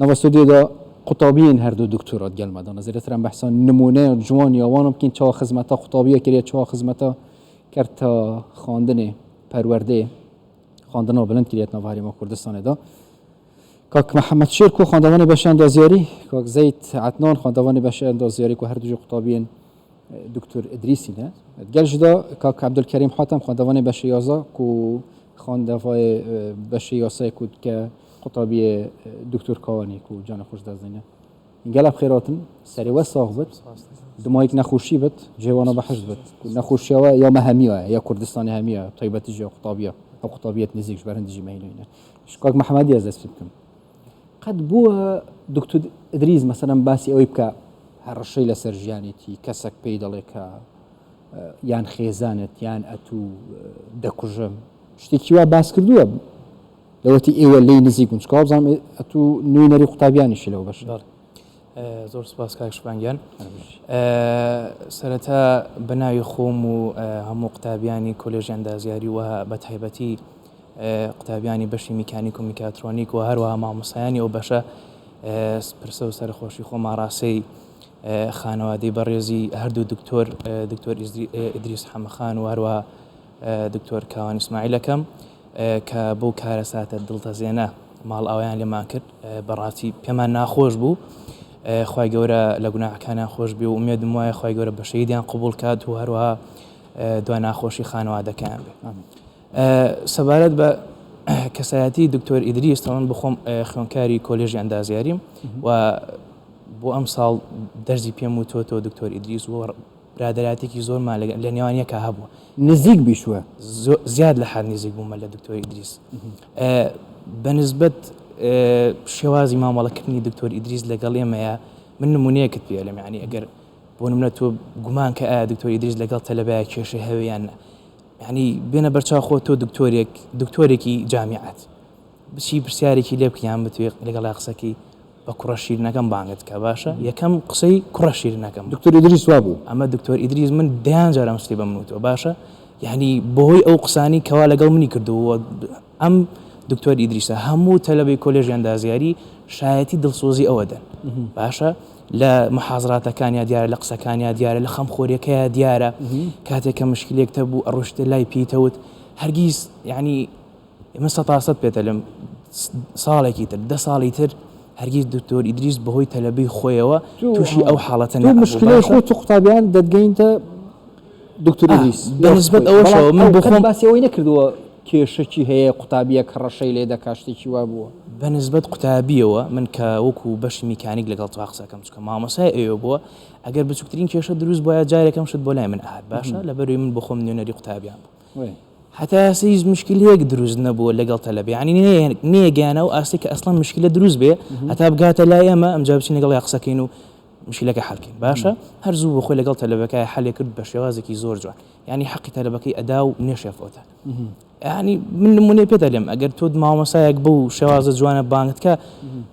ناڤ ستۆدیۆ دا قوتابیێن هەردوو دکتۆرا دگەل مە دانە. زێدەتر ئەم بەحسا نموونەیا جوان یا وانە بکەین چاوا خزمەتا قوتابیە کریە، چاوا خزمەتا کەرتا خواندنێ، پەروەردەێ، خواندنا بلند کریە ناڤ هەرێما کوردستانێ دا. کاک محەممەد شێرکۆ خواندەوانێ بەشێ ئەندازیاری، کاک زەید عەدنان خواندەوانێ بەشێ ئەندازیاری کو هەردوو ژی قوتابیێن دکتۆر ئیدریسی نە. دگەل ژدا کاک عەبدولکەریم حاتەم خواندەوانێ بەشێ یازا کو خواندەڤاێ بەشێ یاسای کو دکە قوتابیێ دکتۆر کاوانی کو جانە خوش دەست دینە. گەلە بخێراتن، سەرێ وە ساغ بت، دمایک نەخۆشی بت، جێوانە بەهەشت بت. نەخۆشیەوە یا مە هەمیە یا کوردستانی هەمیە، تایبەتیش یا قوتابیە، ئەو قوتابیەت نزیک بەرن دژی مەهینۆینە. کاک محەممەدی ئەز دەست پێ بکەم. قەت بووە دکتۆر ئیدریس مەسەلەن باسی ئەوەی بکە هەڕەشەی لەسەر ژیانێتی کەسێک پێی دەڵێ کە یان خێزانت یان ئەتوو دەکوژم شتێکی وا باس کردووە لەوەتی ئێوە لێی نزیک بوون چکا بزانم ئەتوو نوێنەری قوتابیانیشی لەو بەشە. زۆر سپاس کاک شپان گیان. سەرەتا بە ناوی خۆم و هەموو قوتابیانی کۆلێژی ئەندازیاری و بە تایبەتی قوتابیانی بەشی میکانیک و میکاترۆنیک و هەروەها مامۆستایانی ئەو بەشە پرسە و سەرخۆشی خۆم ئاڕاستەی خانەوادەی بەڕێزی هەردوو دکتۆر دکتۆر ئیدریس حەمەخان و هەروەها دکتۆر کاوان ئیسماعیل ئەکەم کە بەو کارەساتە دڵتەزێنە ماڵئاوایان لێمان کرد بەڕاستی پێمان ناخۆش بوو خوای گەورە لە گوناحەکانیان خۆش بێ و ئومێدم وایە خوای گەورە بە شەهیدیان قبوڵ کات و هەروەها دوا ناخۆشی خانەوادەکەیان بێ. سەبارەت بە کەسایەتی دکتۆر ئیدریس تەوان بخۆم خوێنکاری کۆلێژی ئەندازیاریم و بۆ ئەم ساڵ دەرزی پێم وتووەتەوە دکتۆر ئیدریس و برادەراتێکی زۆرمان لە نێوان یەکا هەبووە. نزیک بیشوە؟ زیاد لە حد نزیک بوومە لە دکتۆر ئیدریس. بە نسبەت شێوازی مامەڵەکردنی دکتۆر ئیدریس لەگەڵ ئێمەیە من نمونەیەکت پێ ئەلێم یعنی ئەگەر بۆ نمونە تۆ گومان کە ئایا دکتۆر ئیدریس لەگەڵ تەلەبەیە کێشەی هەوێ یان نا یعنی بێنە بەرچاو خۆت تۆ دکتۆرێک دکتۆرێکی جامیعەت بچی پرسیارێکی لێ بکەی یان بتوێ لەگەڵیا قسەکەی بە کوڕە شیرینەکەم بانگت کە باشە یەکەم قسەی کوڕە شیرینەکەم دکتۆر ئیدریس وابوو ئەمە دکتۆر ئیدریس من دەیان جار ئەم شتی بە من وتووە باشە یعنی بەهۆی ئەو قسانی کەوا لەگەڵ منی کردووە ئەم دکتۆر ئیدریسە هەموو تەلەبەی کۆلێژی ئەندازیاری شایەتی دڵسۆزی ئەوە دەن باشە لە محازراتەکانیا دیارە لە قسەکانیا دیارە لە خەمخۆریەکەیا دیارە کاتێک کە مشکلێک تەبوو ئەڕۆشتە لای پیتەوت هەرگیز یعنی من سەتاسەد پێت ئەلێم ساڵێکی تر دە ساڵی تر هەرگیز دکتۆر ئیدریس بەهۆی تەلەبەی خۆیەوە تووشی ئەو حاڵەتە نەئەبوو. مشکلەی خۆت و قوتابیان دەتگەینتە دکتۆر ئیدریس بە نسبەت ئەوەشەوە من بۆ خۆم باسی ئەوەی نەکردووە کێشەکی هەیە قوتابیەک هەڕەشەی لێ دەکا شتێکی وا بووە. بە نسبەت قوتابیەوە من کە وەکو بەشی میکانیک لەگەڵ تۆ قسە ئەکەم چونکە مامۆستای ئەوێ بووە ئەگەر بچوکترین کێشە دروست بوایە جارێک ئەم شت بۆ لای من ئەهات باشە لەبەروی من بۆ خۆم نوێنەری قوتابیان بووم. هەتا ئێستا هیچ مشکلەیەک دروست نەبووە لەگەڵ تەلەبە یعنی نەیەگەیانە ئەو ئاستەی کە ئەسڵەن مشکلە دروست بێ هەتا بگاتە لای ئێمە ئەمجا بچین لەگەڵیا قسەکەین و مشکلەکە حەلکەین باشە هەر زوو بۆ خۆی لەگەڵ تەلەبەکە حەلێ کرد بە شێوازێکی زۆر جوان یعنی حەقی تەلەبەکەی ئەدا و نێشێفەوتە یعنی من نمونەی پێ دەلێم ئەگەر تۆ مامۆسایەک بەو شێوازە جوانە بانگت کە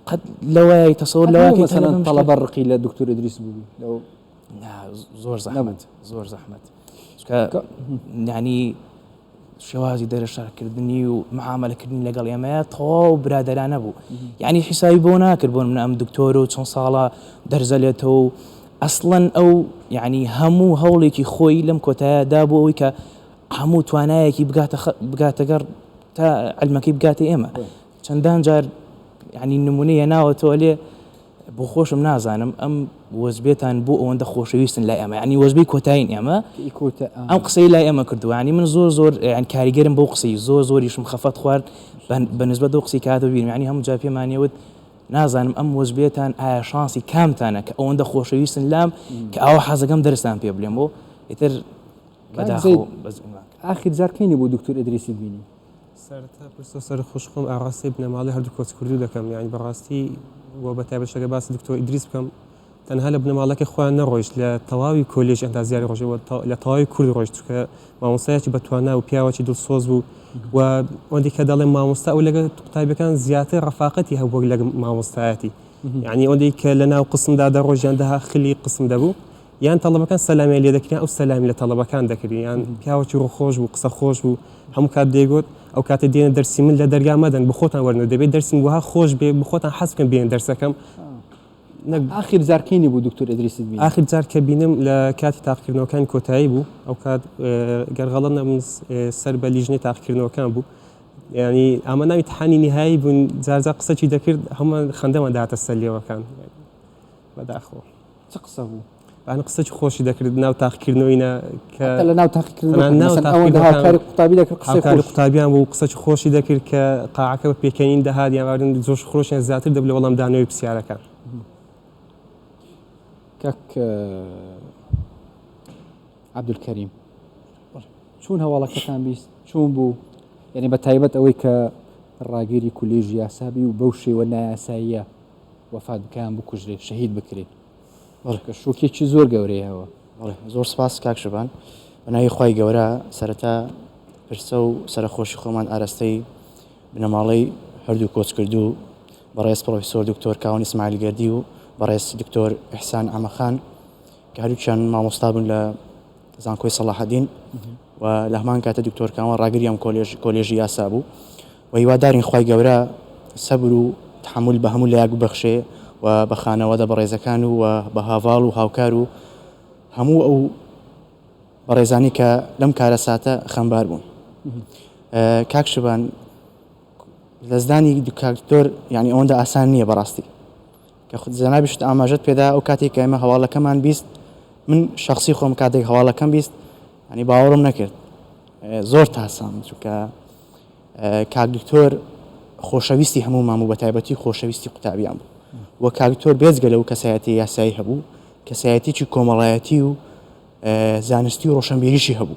قەت لەوەی تەسەور لەوە مەسەلەن تەڵەبە ڕقی لە دکتۆر ئیدریس بوو لەو زۆر زەحمەت زۆر زەحمەت چونکە یعنی شێوازی دەرەشارکردنی و معاملەکردنی لەگەڵ ئێمەیە تەواو برادەرانە بوو یعنی حیسابی بۆ ناکرد بۆ من ئەم دکتۆر و چەند ساڵە دەرزەلێتەوە و ئەسڵەن ئەو یعنی هەموو هەوڵێکی خۆی لەم کۆتایە دا بۆ ئەوەی کە هەموو توانایەکی بگاتە بگاتەگەڕ تا علمەکەی بگاتە ئێمە چەندان جار یعنی نمونەی هێناوەتەوە لێ بۆ خۆشم نازانم ئەم وەزبێتان بۆ ئەوەندە خۆشەویستن لای ئەمە ینی وەزبەی کۆتایین ئێمە ئەم قسەی لای ئێمە کردووە ینی من زۆر زۆر یان کاریگەرم بەو قسەی زۆر زۆریشم خەفەت خوارد بە نسبەت ئەو قسەی کاتەوە بیرم ینی هەموو جار پێمانیوت نازانم ئەم وەزبێتان ئایا شانسی کامتانە کە ئەوەندە خۆشەویستن لام کە ئاوا حەزەکەم دەرستان پێ بلێم بۆ ئیتر بەداخەوە ئاخیر جار کەینی بوو دکتۆر ئیدریسی بینی؟ سەرەتا پرسە و سەرەخۆشی خۆم ئاڕاستەی بنەماڵەی هەردوو کۆچکردوو دەکەم، یانی بەڕاستی و بە تایبەتیش ئەگەر باسی دکتۆر ئیدریس بکەم تەنها لە بنەماڵەکەی خۆیان نەڕۆیشت لە تەواوی کۆلێژی ئەندازیاری ڕۆژ و لە تەواوی کورد ڕۆیشت چونکە مامۆستایەکی بەتوانا و پیاوەکی دڵسۆز بوو و ئەوەندەی کە دەڵێم مامۆستا ئەو لەگەڵ قوتابیەکان زیاتر ڕەفاقەتی هەبوو وەک لەگەڵ مامۆستایەتی یانی ئەوەندەی کە لە ناو قسمدا دەڕۆیشت یان دەها خلی قسم دەبوو. یان تەڵەبەکان سەلامیان لێ دەکرد یان ئەو سەلامی لە تەڵەبەکان دەکرد یان پیاوەکی ڕووخۆش بوو قسە خۆش بوو هەموو کات دەیگوت ئەو کاتەی دێنە دەرسی من لە دەرگا مەدەن بخۆتان وەرنەوە دەبێت دەرسم وەها خۆش بێ بخۆتان حەز بکەن بێن دەرسەکەم نەک ئاخیر جار کەینی بوو دکتۆر ئیدریست بینی؟ ئاخیر جار کە بینم لە کاتی تاقیکردنەوەکانی کۆتایی بوو ئەو کات گەر غەڵەت نەبم سەر بە لیژنەی تاقیکردنەوەکان بوو یانی ئامە ناوی تحانی نهایی بوون جارجار قسەکی دەکرد هەمووان خەندەمان دەهاتە سەر لێوەکان بەداخەوە. چ قسە بوو؟ یانی قسەکی خۆشی دەکرد ناو تاقیکردنەوەی نا کە حتا لە ناو تاقیکردنەوە ناو مەسەن ئەوەندە هاوکاری قوتابی دەکرد قسەی هاوکاری خۆش قوتابیان بوو قسەکی خۆشی دەکرد کە قاعەکە بە پێکەنین دەهات یان بابرێن جۆش و خرۆشیان زیاتر دەبوو لە وەڵامدانەوەی پرسیارەکان. کاک عەبدولکەریم چون هەواڵەکەتان بیست چون بوو یعنی بە تایبەت ئەوەی کە ڕاگیری کولێژی یاسابی و بەو شێوە نایاساییە وەفات بکە یان بکوژرێ شەهید بکرێ بەڵێ کە شۆکێکی زۆر گەورەیە ئەوە. بەڵێ زۆر سپاس کاک شبان بە ناوی خوای گەورە سەرەتا پرسە و سەرەخۆشی خۆمان ئارەستەی بنەماڵەی هەردوو کۆچکردوو بەڕێز پڕۆفیسۆر دکتۆر کاوان ئیسماعیل گەردی و بەڕێز دکتۆر ئیحسان عەمەخان کە هەردووکیان مامۆستا بوون لە زانکۆی سەڵاحەدین و لە هەمان کاتە دکتۆر کاوان ڕاگری ئەم کۆلێژ کۆلێژی یاسا بوو و هیوادارین خوای گەورە سەبر و تەحەمول بە هەموو لایەک ببەخشێ و بە خانەوادە بەڕێزەکان و بە هاڤاڵ و هاوکار و هەموو ئەو بەڕێزانی کە لەم کارەساتە خەمبار بوون. کاک شبان لەزدانی دکتۆر یعنی ئەوەندە ئاسان نییە بەڕاستی کە خود جەنابیشت ئاماژەت پێدا ئەو کاتێک کە ئێمە هەواڵەکەمان 20 من شخصی خۆم کاتێک هەواڵەکەم 20 ینی باوەڕم نەکرد زۆر تاسام چونکە کاک دکتۆر خۆشەویستی هەموومان بوو بەتایبەتی خۆشەویستی قوتابیان بوو و کاک دکتۆر بێجگە لەو کەسایەتی یاسایی هەبوو کەسایەتێکی کۆمەڵایەتی و زانستی و ڕۆشنبیریشی هەبوو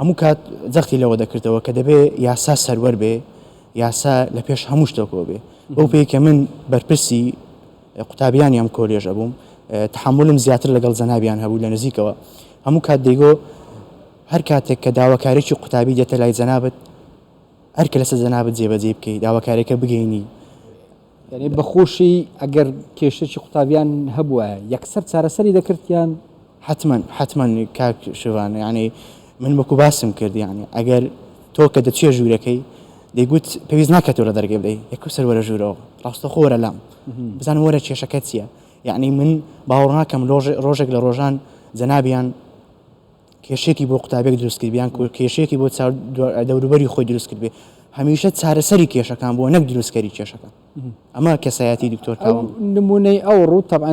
هەموو کات جەختی لەوە دەکردەوە کە دەبێ یاسا سەروەر بێ یاسا لە پێش هەموو شتێکەوە بێ بەو پێی کە من بەرپرسی قوتابیانی ئەم کۆلێژە بووم تحملم زیاتر لەگەڵ جەنابیان هەبوو لە نزیکەوە هەموو کات دەیگۆ هەر کاتێک کە داواکاریی قوتابی دێتە لای جەنابت، ئەرکە لەسەر جەنابت جێبەجێی بکەی، داواکاریەکە بگەینی. یانی بە خۆشی ئەگەر کێشەکی قوتابیان هەبوایە یەکسەر چارەسەری دەکرد یان؟ حەتمەن حەتمەن کاک شڤان یانی من وەکو باسم کرد یانی ئەگەر تۆ کە دەچیە ژوورەکەی دەیگوت پێویست ناکات تۆ لە دەرگەی بدەی یەکسەر وەرە ژوورەوە ڕاستەوخۆ وەرە لام بزانم وەرە کێشەکە چییە یانی من باوەڕ ناکەم ڕۆژێک لە ڕۆژان جەنابیان کێشەیەکی بۆ قوتابیەک دروست کردبێ یان کێشەیەکی بۆ دەوروبەری خۆی دروست کردبێ هەمیشە چارەسەری کێشەکان بووە نەک دروستکەری کێشەکان ئەمە کەسایەتی دکتۆر کاوە نمونەی ئەو ڕوو طبعا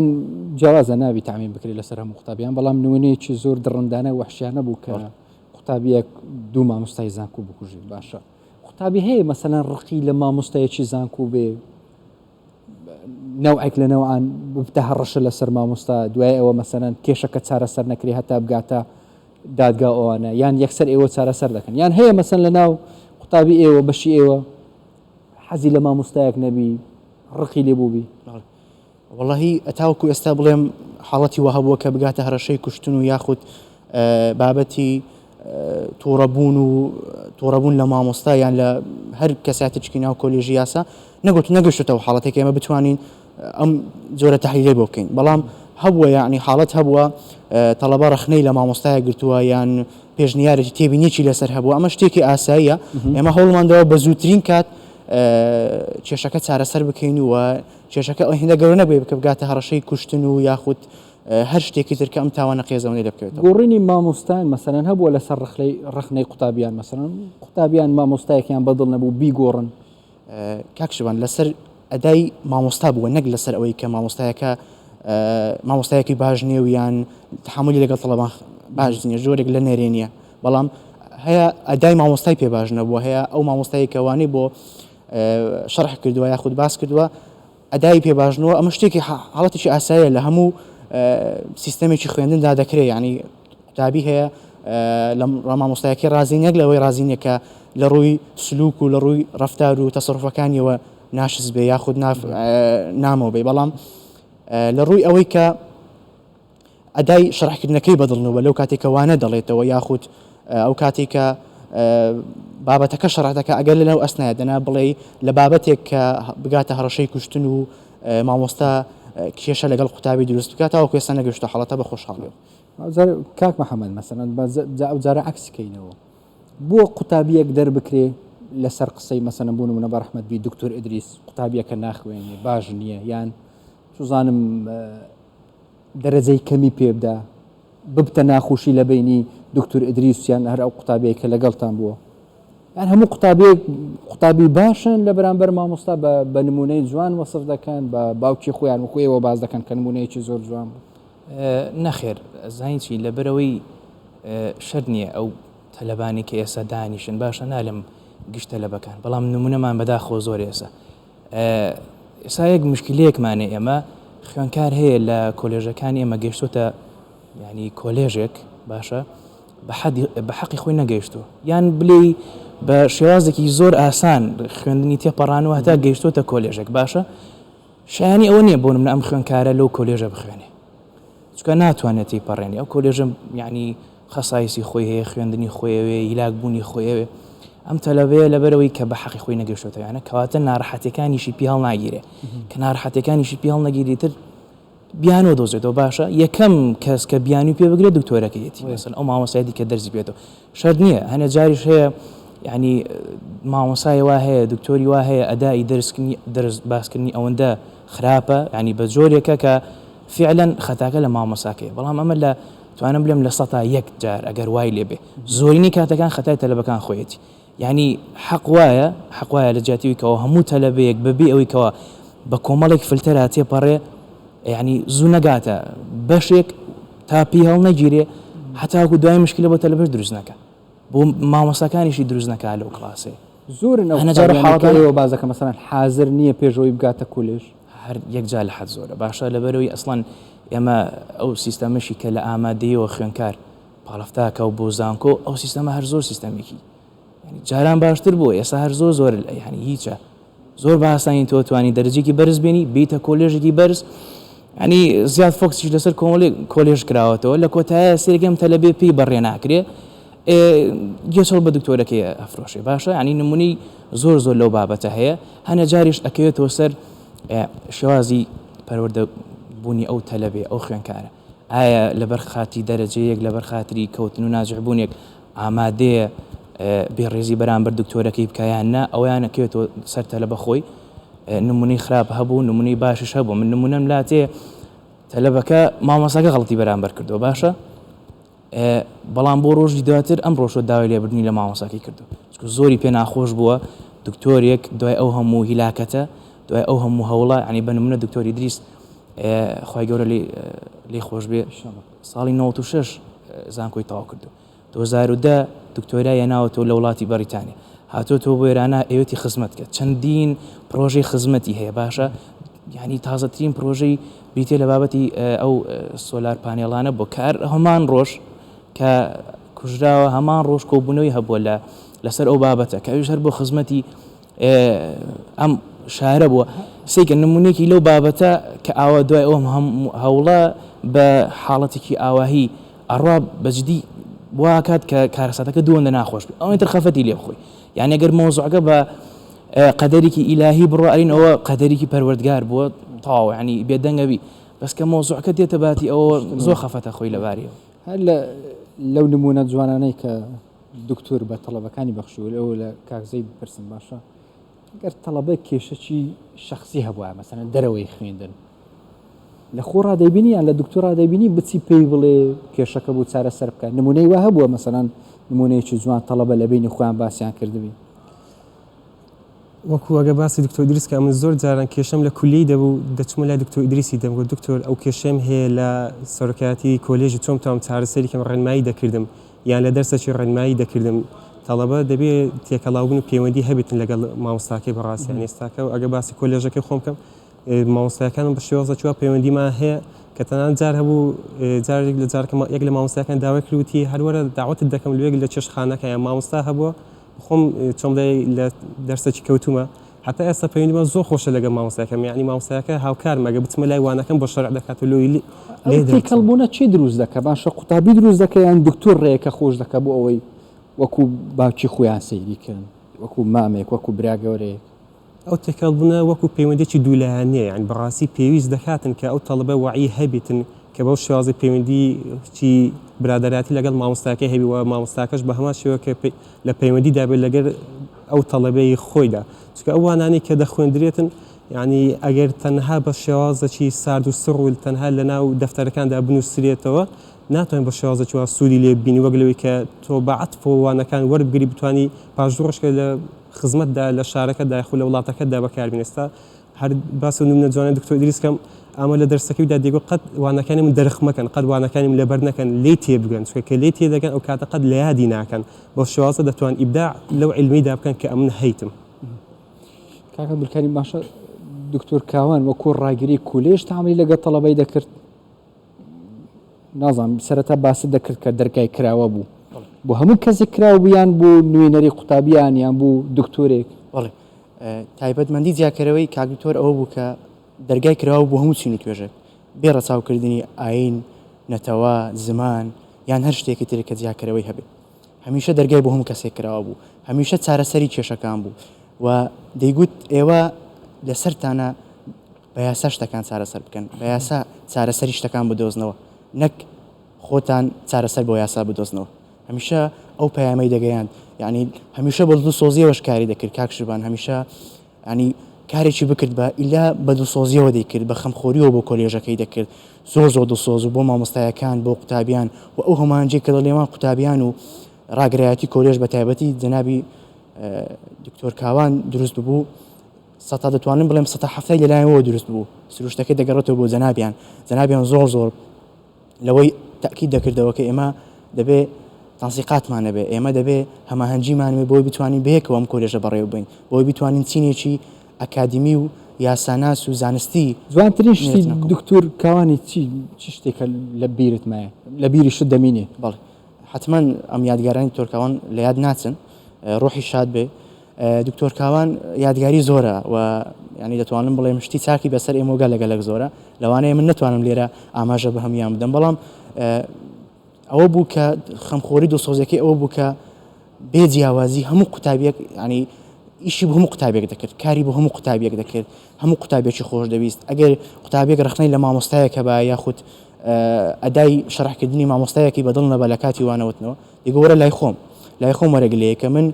جیاوازە نابی تعمیم بکرێت لەسەر هەموو قوتابیان بەڵام نمونەیەکی زۆر دڕندانە وەحشیانە بوو کە قوتابیەک دوو مامۆستای زانکۆ بکوژێت باشە قوتابی هەیە مەسەلەن ڕقی لە مامۆستایەکی زانکۆ بێ نەوعێک لە نەوعان ببتە هەڕەشە لەسەر مامۆستا دوای ئەوە مەسەلەن کێشەکە چارەسەر نەکرێ هەتا بگاتە دادگا ئەوانە یان یەکسەر ئێوە چارەسەر دەکەن یان هەیە مەسەن لە ناو قوتابی ئێوە بەشی ئێوە حەزی لە مامۆستایەک نەبی ڕقی لێ بووبی؟ وەڵاهی تاوەکو ئێستا بڵێم حاڵەتی وەها بووە کە بگاتە هەڕەشەی کوشتن و یاخود بابەتی تووڕەبوون و تووڕەبوون لە مامۆستا یان لە هەر کەساتێکی ناو کۆلێژی یاسا نەگوت نەگەشتەوە حاڵەتێک ئێمە بتوانین ئەم جۆرە تحلیلەی بۆ بکەین بەڵام هەبووە یعنی حاڵەت هەبووە تەڵەبە ڕەخنەی لە مامۆستایە گرتووە یان پێشنیارێکی تێبینیی لەسەر هەبووە ئەمە شتێکی ئاساییە ئێمە هەوڵماندەوە بە زووترین کات کێشەکە چارەسەر بکەین و کێشەکە ئەو هێندە گەورە نەبێت کە بگاتە هەڕەشەی کوشتن و یاخود هەر شتێکی تر کە ئەم تاوانە قێزەونەی لێ بکەوێتەوە. گۆڕینی مامۆستایان مەسەلەن هەبووە لەسەر ڕەخنەی ڕەخنەی قوتابیان مەسەلەن قوتابیان مامۆستایەکیان بەدڵ نەبوو بیگۆڕن؟ کاک شڤان لەسەر ئەدای مامۆستا بووە نەک لەسەر ئەوەی کە مامۆستایەکە مامۆستایەکی باش نییە و یان تەحەمولی لەگەڵ تەڵەبان باش نییە جۆرێک لە نەرێنیە بەڵام هەیە ئەدای مامۆستای پێ باش نەبووە هەیە ئەو مامۆستایی کە وانەی بۆ شەرح کردووە یاخود باس کردووە ئەدای پێ باش نەوە ئەمە شتێکی حاڵەتێکی ئاساییە لە هەموو سیستەمێکی خوێندندا دەکرێت یعنی قوتابی هەیە لە مامۆستایەکەی ڕازی نەک لەوەی ڕازی نییە کە لە ڕووی سلوک و لە ڕووی ڕفتار و تەسەروفەکانیەوە ناشز بێ یاخود نامۆ بێ بەڵام لە ڕووی ئەوەی کە ئەدای شەرحکردنەکەی بەدڵ نەبووە لەو کاتێک کە وانە دەڵێتەوە یاخود ئەو کاتێک کە بابەتەکە شەرح دەکات ئەگەر لەناو ئەسنایە دەنا بڵێ لە بابەتێک کە بگاتە هەڕەشەی کوشتن و مامۆستا کێشە لەگەڵ قوتابی دروست بکات تاوەکو ئێستا نەگەیشتە حاڵەتە بە خۆشحاڵیەوە. کاک محەمەد مەسەلەن با جا ئەو جارە عەکسی کەینەوە بۆ قوتابیەک دەربکرێ لەسەر قسەی مەسەلەن بۆ نمونە بە ڕەحمەت بی دکتۆر ئیدریس قوتابیەکە ناخوێنێ باش نییە یان چوزانم دەرەجەی کەمی پێ بدا ببتە ناخۆشی لە بینی دکتۆر ئیدریس یان هەر ئەو قوتابیەی کە لەگەڵتان بووە یان هەموو قوتابیەک قوتابی باشن لە بەرامبەر مامۆستا بە بە نمونەی جوان وەسف دەکەن بە باوکی خۆیان وەکو ئێوە باس دەکەن کە نمونەیەکی زۆر جوان بوو. نەخێر زانی چی لەبەرئەوەی شەرت نییە ئەو تەلەبانی کە ئێستا دانیشن باشە نالم گشت تەلەبەکان بەڵام نمونەمان بەداخەوە زۆر ئێستا ئێستا یەک مشکلەیەکمانە ئێمە خوێنکار هەیە لە کۆلێژەکانی ئێمە گەشتۆتە ینی کۆلێژێک باشە بە حەقی خۆی نەگەیشتووە یان بلێی بە شێوازێکی زۆر ئاسان خوێندنی تێپەڕانوە هەتا گەیشتۆتە کۆلێژێک باشە شایانی ئەوە نییە بۆ نمونە ئەم خوێندکارە لەو کۆلێژە بخوێنێ چونکە ناتوانێت تێیپەڕێنێ ئەو کۆلێژە یعنی خەسایسی خۆی هەیە خوێندنی خۆی ئەوێ هیلاک بوونی خۆی ئەوێ ئەم تەلەبەیە لەبەرەوەی کە بە حەقی خۆی نەگەشتۆتە یانە کەواتە ناڕەحەتیەکانیشی پێ هەڵناگیرێ کە ناڕەحەتیەکانیشی پێ هەڵنەگیری تر بیانۆ دۆزێتەوە باشە یەکەم کەس کە بیانوی پێ بگرێت دکتۆرەکەیەتی مەسەن ئەو مامۆستایەتی کە دەرزی پێێتەوە شەرت نییە هەنێ جاریش هەیە یعنی مامۆسای وا هەیە دکتۆری وا هەیە ئەدای دەرسکردنی دەرس باسکردنی ئەوەندە خراپە یعنی بە جۆرێکە کە فعلا خەتاکە لە مامۆساکەیە بەڵام ئەمە لە توانم بلێم 100% جار ئەگەر وای لێبێ زۆرینەی کاتەکان خەتای تەلەبەکان خۆیەتی یانی حەق وایە حەق وایە لە جیاتی ئەوی کەوا هەموو تەلەبەیەک بە بێ ئەوی کەوا بە کۆمەڵێک فلتەرا تێپەڕێ یانی زوو نەگاتە بەشێک تا پێی هەڵنەگیرێ هەتاکو دوای مشکلە بۆ تەلەبەش دروست نەکا بۆ مامۆستاکانیشی دروست نەکا لەو کڵاسەیە زۆرن ئەو هەنە جار قوتابیانەی کە حاڵەتان ئێوە باس دەکەن مەسەلەن حازر نییە پێش ئەوەی بگاتە کولێژ؟ هەر یەکجار لە حەد زۆرە باشە لەبەرئەوەی ئەسڵەن ئێمە ئەو سیستەمەشی کە لە ئامادەیەوە خوێنکار پاڵفتاکە و بۆ زانکۆ ئەو سیستەمە هەر زۆر سیستەمێکی یعنی جاران باشتر بوو ئێستا هەر زۆر زۆر یعنی هیچە زۆر بە ئاسانی تۆ توانی دەرەجێکی بەرز بێنی بیتە کۆلێژێکی بەرز ینی زیاد فۆکسیش لەسەر کۆمەڵی کۆلێژ کراوەتەوە لە کۆتایە سێرگەم تەلەبێ پێی بەڕێ ناکرێ گێچەڵ بە دکتۆرەکەی ئەفرۆشێ باشە ینی نمونەی زۆر زۆر لەو بابەتە هەیە هەنە جاریش ئەکەوێتەوە سەر شێوازی پەروەردە بوونی ئەو تەلەبێ ئەو خوێنکارە ئایا لەبەر خاتری دەرەجەیەک، لەبەر خاتری کەوتن و ناجح بوونێک ئامادەیە بێڕێزی بەرامبەر دکتۆرەکەی بکا یان نا، ئەوەیان ئەکەوێتەوە سەر تەلەبە خۆی. نمونەی خراپ هەبوو، نمونەی باشیش هەبوو. من نمونەم لا تێ تەلەبەکە مامۆستاکە غەڵەتی بەرامبەر کردووە، باشە بەڵام بۆ ڕۆژی دواتر ئەم ڕۆشۆ داوای لێبردنی لە مامۆستاکەی کردو چونکە زۆری پێ ناخۆش بووە دکتۆرێک دوای ئەو هەموو هیلاکەتە دوای ئەو هەموو هەوڵە ینی بە نمونە دکتۆر ئیدریس خوای گەورە لێی خۆش بێ ساڵی 96 زانکۆی تەواو کردو 2010 دکتۆرای هێناوەتەوە لە وڵاتی بەریتانیا هاتۆتەوە بۆ ئێرانە ئەوێتی خزمەت کرد چەندین پرۆژەی خزمەتی هەیە باشە یعنی تازەترین پرۆژەی بریتە لە بابەتی ئەو سۆلار پانێڵانە بۆ کار هەمان ڕۆژ کە کوژراوە هەمان ڕۆژ کۆبوونەوەی هەبووە لە لەسەر ئەو بابەتە کە ئەویش هەر بۆ خزمەتی ئەم شارە بووە سەیکە نمونەیەکی لەو بابەتە کە ئاوا دوای ئەو هەوڵە بە حاڵەتێکی ئاواهی ئەڕوا بەجدی واکات کە کارەساتەکە دووەندە ناخۆش بێ ئەوەی تر خەفەتی لێ بخۆی یعنی ئەگەر مەوزوعەکە بە قەدەرێکی ئیلاهی بڕۆ ئەرین ئەوە قەدەرێکی پەروەردگار بووە تەواو یعنی بێدەنگەبی بەس کە مەوزوعەکە دێتە باتی ئەوە زۆر خەفەتە خۆی لەباریەوە. هەر لە لەو نمونە جوانانەی کە دکتۆر بە تەڵەبەکانی بەخشیوە لەوە لە کاک زەید بپرسم باشە گەر تەڵەبە کێشەکی شخصی هەبووە مەسەلەن دەرەوەی خوێندن لە خۆ ڕادەیبینی یان لە دکتۆر ڕادەیبینی بچی پێی بڵێ کێشەکە بوو چارەسەر بکە نمونەی وا هەبووە مەسەلەن نمونەیەکی جوان تەڵەبە لە بینی خۆیان باسیان کردبی. وەکو ئەگەر باسی دکتۆر ئیدریس کە من زۆر جاران کێشەم لە کولیەی دەبوو دەچوومە لای دکتۆر ئیدریسی دەمگوت دکتۆر ئەو کێشەیەم هەیە لە سەرۆکایەتی کۆلێژی چۆن بتوانم چارەسەری کەم ڕێنمایی دەکردم یان لە دەرسەکی ڕێنمایی دەکردم تەڵەبە دەبێ تێکەڵاوبوون و پەیوەندی هەبێتن لەگەڵ مامۆستاکەی بەڕاستی یان ئێستاکە ئەگەر باسی کۆلێژەکەی خۆم بکەم مامۆستاکانم بە شێوازە چوە پەیوەندیمان هەیە کە تەنانەت جار هەبوو جارێک لە جارکە یەک لە مامۆستاکان داوای کرد وتی هەروەرە داوەتت دەکەم لەوێک لە چێشتخانەکە یان مامۆستا هەبووە خۆم چۆن بڵێی لە دەرسەکی کەوتومە هەتا ئێستا پەیوەندیمان زۆر خۆشە لەگەڵ مامۆستاکەم یعنی مامۆستاکە هاوکارمە گە بچمە لای وانەکەم بۆ شەرع دەکات و لۆی لێ ئەو تێکەڵ بوونە چی دروست دەکا باشە قوتابی دروست دەکا یان دکتۆر ڕێیەکە خۆش دەکا بۆ ئەوەی وەکو باوکی خۆیان سەیری کەن وەکو مامێک وەکو برا گەورەیەک؟ ئەو تێکەڵبوونە وەکو پەیوەندیەکی دوولایەنەیە، یانی بەڕاستی پێویست دەکاتن کە ئەو تەڵەبە وەعی هەبیتن کە بەو شێوازەی پەیوەندیی برادەرایەتی لەگەڵ مامۆستاکەی هەبی و مامۆستاکەش بە هەمان شێوە کە لە پەیوەندیدا بێت لەگەر ئەو تەڵەبەی خۆیدا، چونکە ئەو وانانەی کە دەخوێندرێتن یانی ئەگەر تەنها بە شێوازێکی سارد و سڕ و تەنها لەناو دەفتەرەکاندا بنووسرێتەوە ناتوانین بە شێوازێکی وا سوودی لێ ببینی وەک لەوەی کە تۆ بە عەتفەوە وانەکان وەربگری بتوانی پاش دوو ڕۆژ کە لە خزمەتدا لە شارەکەتدا یاخود لە وڵاتەکەتدا بەکاربێنی. ئێستا هەر باس ئەو نمونە جوانەی دکتۆر ئیدریس کەم ئەمە لە دەرسەکەیدا دەیگوت قەت وانەکانی من دەرخ مەکەن قەت وانەکانی من لەبەر نەکەن لێی تێبگەن چونکە کە لێی تێدەگەن ئەو کاتە قەت لە یادی ناکەن بەو شێوازە دەتوان ئیبداع لەو عیلمەیدا بکەن کە ئەمن هەیتم. کاک عەبدولکەریم باشە دکتۆر کاوان وەکو ڕاگری کولێژ تەعاملی لەگەڵ تەڵەبەی دەکرد؟ نازانم سەرەتا باست دەکرد کە دەرگای کراوە بوو بۆ هەموو کەسێک کراوە بوو یان بۆ نوێنەری قوتابیان یان بۆ دکتۆرێک؟ بەڵێ تایبەتمەندی جیاکەرەوەی کاک دکتۆر ئەوە بوو کە دەرگای کراوە بۆ هەموو چین و توێژێک بێ ڕەچاوکردنی ئایین، نەتەوە، زمان یان هەر شتێکی تر کە جیاکەرەوەی هەبێ. هەمیشە دەرگای بۆ هەموو کەسێک کراوە بوو، هەمیشە چارەسەری کێشەکان بوو و دەیگوت ئێوە لەسەرتانە بە یاسا شتەکان چارەسەر بکەن، بە یاسا چارەسەری شتەکان بدۆزنەوە نەک خۆتان چارەسەر بۆ یاسا بدۆزنەوە. هەمیشە ئەو پەیامەی دەگەیاند، یانی هەمیشە بە دڵسۆزیەوەش کاری دەکرد کاک شڤان، هەمیشە ینی کارێکی بکرد بە ئیلا بە دڵسۆزیەوە دەیکرد، بە خەمخۆریەوە بۆ کۆلێژەکەی دەکرد، زۆر زۆر دڵسۆز و بۆ مامۆستایەکان، بۆ قوتابیان و ئەو هەماهەنگیەی کە لە نێوان قوتابیان و ڕاگرایەتی کۆلێژ بە تایبەتی جەنابی دکتۆر کاوان دروست ببوو، سەتا دەتوانم بڵێم سەتا حەفتای لەلایەنەوە دروست بوو، سروشتەکەی دەگەڕێتەوە بۆ جەنابیان، جەنابیان زۆر زۆر لەوەی تەئکید دەکردەوە کە ئێمە دەبێ تەنسیقاتمان هەبێ، ئێمە دەبێ هەماهەنگیمان هەبێ بۆی بتوانین بەیەکەوە ئەم کۆلێژە بەڕێوە ببەین، بۆی بتوانین چینێکی ئەکادیمی و یاساناس و زانستی جوانترین شتی دکتۆر کاوانی چی چ شتێکە لە بیرت مایە لە بیریشت دەمینێ؟ بەڵێ حەتمەن ئەم یادگارانی دکتۆر کاوان لە یاد ناچن، ڕۆحی شاد بێ. دکتۆر کاوان یادگاری زۆرە و ینی دەتوانم بڵێم شتی چاکی بەسەر ئێمەوە گەلە گەلەک زۆرە، لەوانەیە من نەتوانم لێرە ئاماژە بە هەموویان بدەم، بەڵام ئەوە بوو کە خەمخۆری دڵسۆزیەکەی ئەوە بوو کە بێ جیاوازی هەموو قوتابیەک ینی ئیشی بۆ هەموو قوتابیەک دەکرد، کاری بۆ هەموو قوتابیەک دەکرد، هەموو قوتابیەکی خۆش دەویست. ئەگەر قوتابیەک ڕەخنەی لە مامۆستایەک هەبا یاخود ئەدای شەرحکردنی مامۆستایەکی بەدڵ نەبا لە کاتی وانەوتنەوە، دیگە وەرە لای خۆم، لای خۆم وەرە گلەیە کە من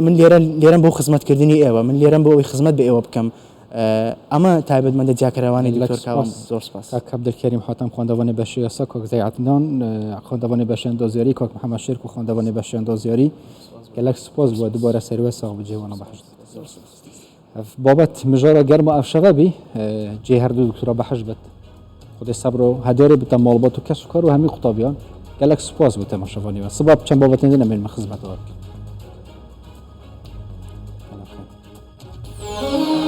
من لێرە لێرەم بۆ خزمەتکردنی ئێوە، من لێرەم بۆ ئەوەی خزمەت بە ئێوە بکەم. ئەمە تایبەتمەندە جیاکەرەوانەی دکتۆر کاوان. زۆر سپاس. کاک عەبدولکەریم حاتەم خوێندەوانی بەشی یاسا، کاک زەی عەدنان خوێندەوانی بەشی ئەندازیاری، کاک محەمەد شێرکۆ خوێندەوانی بەشی ئەندازیاری. گەلەک سپاس بووە دووبارە سەروە ساغ بجێ وانە بەحشت. بابەت مژارە گەرمە ئەف شەڤە بی جێ هەردوو دکتۆرا بەحشت بێت. خودێ سەبر و هەدارێ بتە ماڵبات و کەس و کار و هەمی قوتابیان. گەلەک سپاس بۆ تەماشاڤانی وە. سبا چەند بابەتێن دنە مێنمە خزمەتەوە بکەن.